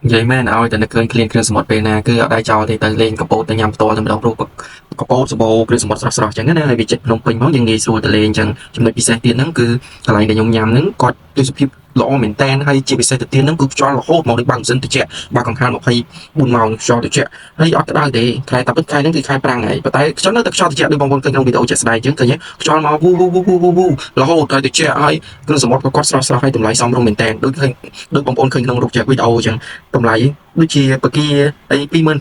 និយាយមែនឲ្យតែនឹកឃើញឃ្លានគ្រឿងសមុទ្រពេលណាគឺអត់ដែរចោលទេទៅលេងកពតទៅញ៉ាំផ្ទាល់តែម្ដងព្រោះកពតសម្បូរគ្រឿងសមុទ្រស្រស់ៗអញ្ចឹងណាហើយវាចិត្តភ្នំពេញមកយើងងាយស្រួលទៅលេងអញ្ចឹងចំណុចពិសេសទៀតហ្នឹងគឺកន្លែងដែលខ្ញុំញ៉ាំហ្នឹងគាត់ទេសភាពល្អមែនតែនហើយជាពិសេសទៅទៀតហ្នឹងគឺខ្យល់រហូតមកដូចបើកម៉ាស៊ីនត្រជាក់បើកកង្ហារ24ម៉ោងខ្យល់ត្រជាក់ហើយអត់ក្តៅទេខែតាពិតខែហ្នឹងគឺខែប្រាំងហើយប៉ុន្តែខ្យល់នៅតែខ្យល់ត្រជាក់ដូចបងប្អូនឃើញក្នុងវីដេអូជាក់ស្ដែងអញ្ចឹងឃើញទេខ្យល់មកវូវូវូវូវូរហូតហើយត្រជាក់ហើយគ្រឿងសមុទ្រក៏គាត់ស្រស់ៗហើយតម្លៃសមរម្យមែនតែនដូចឃើញដូចបងប្អូនឃើញក្នុងរូបជាវីដេអូអញ្ចឹង តម្លៃដូចជាបកាអី25,000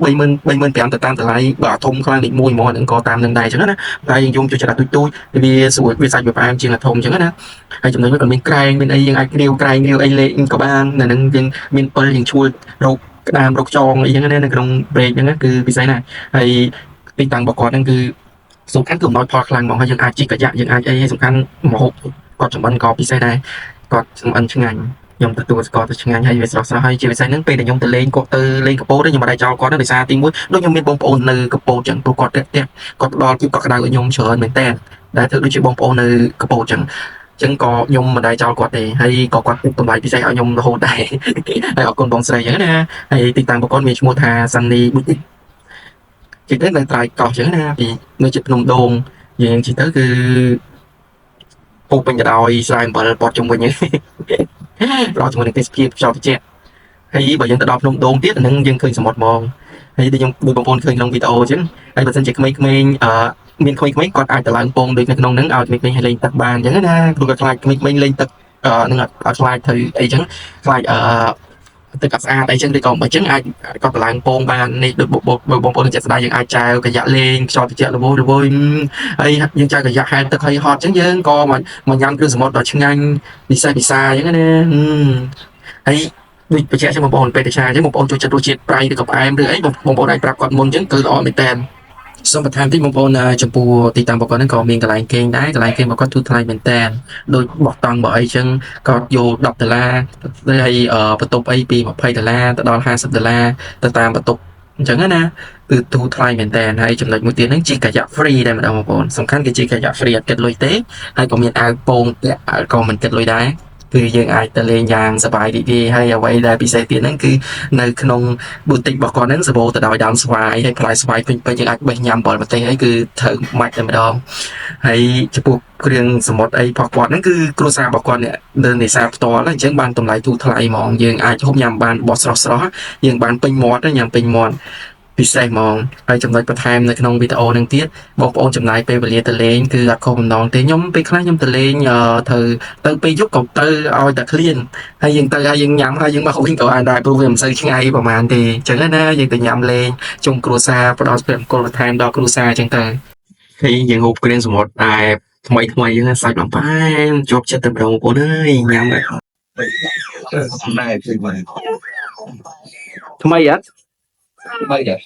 30,000 35,000ទៅតាមតម្លៃបើអាធំខ្លាំងលេខ1ហ្មងហ្នឹងក៏តាមនឹងដែរអញ្ចឹងណាតែយើងយំចូលចិត្តអាទូចទូចវាស្រួលវាសាច់វាផ្អែមជាងអាធំអញ្ចឹងណាហើយចំណុចមួយក៏មានក្រែងមានអីយើងអាចរាវក្រែងរាវអីលេងក៏បាននៅហ្នឹងយើងមានពិលយើងឈួលរកក្តាមរកចងអីចឹងណានៅក្នុង break ហ្នឹងគឺពិសេសណាស់ហើយទីតាំងរបស់គាត់ហ្នឹងគឺសំខាន់គឺអំណោយផលខ្លាំងហ្មងហើយយើងអាចជិះកាយ៉ាក់យើងអាចអីហើយសំខាន់ម្ហូបគាត់ចម្អិនក៏ពិសេសដែរគាត់ចម្អិនឆ្ងាញ់ ខ្ញុំទទួលស្គាល់ទៅឆ្ងាញ់ហើយវាស្រស់ស្រស់ហើយជាពិសេសហ្នឹងពេលដែលខ្ញុំទៅលេងគាត់ទៅលេងកពតខ្ញុំមិនដែរចោលគាត់ទេដោយសារទីមួយដូចខ្ញុំមានបងប្អូននៅកពតចឹងព្រោះគាត់រាក់ទាក់គាត់ផ្ដល់ភាពកក់ក្ដៅឲ្យខ្ញុំច្រើនមែនតើដែលធ្វើដូចជាបងប្អូននៅកពតចឹងចឹងក៏ខ្ញុំមិនដែរចោលគាត់ទេហើយក៏គាត់ទុកតម្លៃពិសេសឲ្យខ្ញុំរហូតដែរហើយអរគុណបងស្រីចឹងណាហើយទីតាំងរបស់គាត់មានឈ្មោះថា Sunny Boutique ជិះទៅនៅត្រើយកោះចឹងណាពីនៅជិតភ្នំដូងយើងជិះទៅគឺពោពេញទៅដោយស្រែអំបិលព័ទ្ធជុំវិញហ្នឹង ផ្ដល់ជាមួយនឹងទេសភាពខ្យល់ត្រជាក់ហើយបើយើងទៅដល់ភ្នំដូងទៀតអានឹងយើងឃើញសមុទ្រហ្មងហើយដូចខ្ញុំដូចបងប្អូនឃើញក្នុងវីដេអូអញ្ចឹងហើយបើសិនជាក្មេងៗអឺមានក្មេងៗគាត់អាចទៅឡើងពងដូចនៅក្នុងហ្នឹងឲ្យក្មេងៗឲ្យលេងទឹកបានអញ្ចឹងណាព្រោះគាត់ខ្លាចក្មេងៗលេងទឹកអឺនឹងអត់ខ្លាចធ្វើអីចឹងខ្លាចអឺទឹកអត់ស្អាតអីចឹងឬក៏មិនអញ្ចឹងអាចគាត់ទៅឡើងពងបាននេះដូចបងប្អូនចិត្តស្ដាយយើងអាចចែវកាយ៉ាក់លេងខ្យល់ត្រជាក់ល្វើយល្វើយហើយយើងចែវកាយ៉ាក់ហែលទឹកហើយហត់អញ្ចឹងយើងក៏មកមកញ៉ាំគ្រឿងសមុទ្រដ៏ឆ្ងាញ់ ពិសេសពិសាអញ្ចឹងណាហើយដូចបញ្ជាក់ចឹងបងប្អូនពេលទៅឆាអញ្ចឹងបងប្អូនចូលចិត្តរសជាតិប្រៃឬក៏ផ្អែមឬអីបងបងប្អូនអាចប្រាប់គាត់មុនអញ្ចឹងគឺល្អមែនតើសូមបន្ថែមតិចបងប្អូនចំពោះទីតាំងរបស់គាត់ហ្នឹងក៏មានកន្លែងគេងដែរកន្លែងគេងរបស់គាត់ធូរថ្លៃមែនតើដូចបោះតង់បោះអីចឹងគាត់យក10ដុល្លារហើយបន្ទប់អីពី20ដុល្លារទៅដល់50ដុល្លារទៅតាមបន្ទប់អញ្ចឹងណាគឺធូរថ្លៃមែនតើហើយចំណុចមួយទៀតហ្នឹងជិះកាយ៉ាក់ free ដែរម្ដងបងប្អូនសំខាន់គឺជិះកាយ៉ាក់ free អត់គិតលុយទេហើយក៏មានអាវពងពាក់ក៏មិនគិតលុយដែរគឺយើងអាចទៅលេងយ៉ាងសប្បាយរីករាយហើយអ្វីដែលពិសេសទៀតហ្នឹងគឺនៅក្នុង boutique របស់គាត់ហ្នឹងសម្បូរទៅដោយដើមស្វាយហើយផ្លែស្វាយពេញៗយើងអាចបេះញ៉ាំអំបិលម្ទេសអីគឺត្រូវម៉ាច់តែម្ដងហើយចំពោះគ្រឿងសមុទ្រអីរបស់គាត់ហ្នឹងគឺគ្រួសាររបស់គាត់អ្នកនៅនេសាទផ្ទាល់អញ្ចឹងបានតម្លៃធូរថ្លៃហ្មងយើងអាចហូបញ៉ាំបានបោះស្រស់ស្រស់យើងបានពេញមាត់ញ៉ាំពេញមាត់ពិសេសហ្មងហើយចំណុចបន្ថែមនៅក្នុងវីដេអូហ្នឹងទៀតបងប្អូនចំណាយពេលវេលាទៅលេងគឺអត់ខុសបំណងទេខ្ញុំពេលខ្លះខ្ញុំទៅលេងត្រូវទៅពេលយប់ក៏ទៅឲ្យតែឃ្លានហើយយើងទៅហើយយើងញ៉ាំហើយយើងមកវិញក៏អាចដែរព្រោះវាមិនសូវឆ្ងាយប្រហែលទេអញ្ចឹងណាយើងទៅញ៉ាំលេងជុំគ្រួសារផ្ដល់សុភមង្គលបន្ថែមដល់គ្រួសារអញ្ចឹងទៅហើយយើងហូបគ្រឿងសមុទ្រតែថ្មីថ្មីយើងសាច់លំផ្អែមជាប់ចិត្តតែម្ដងបងប្អូនអើយញ៉ាំ ដែរជួយមក ថ្មីអត់ បីដែរ។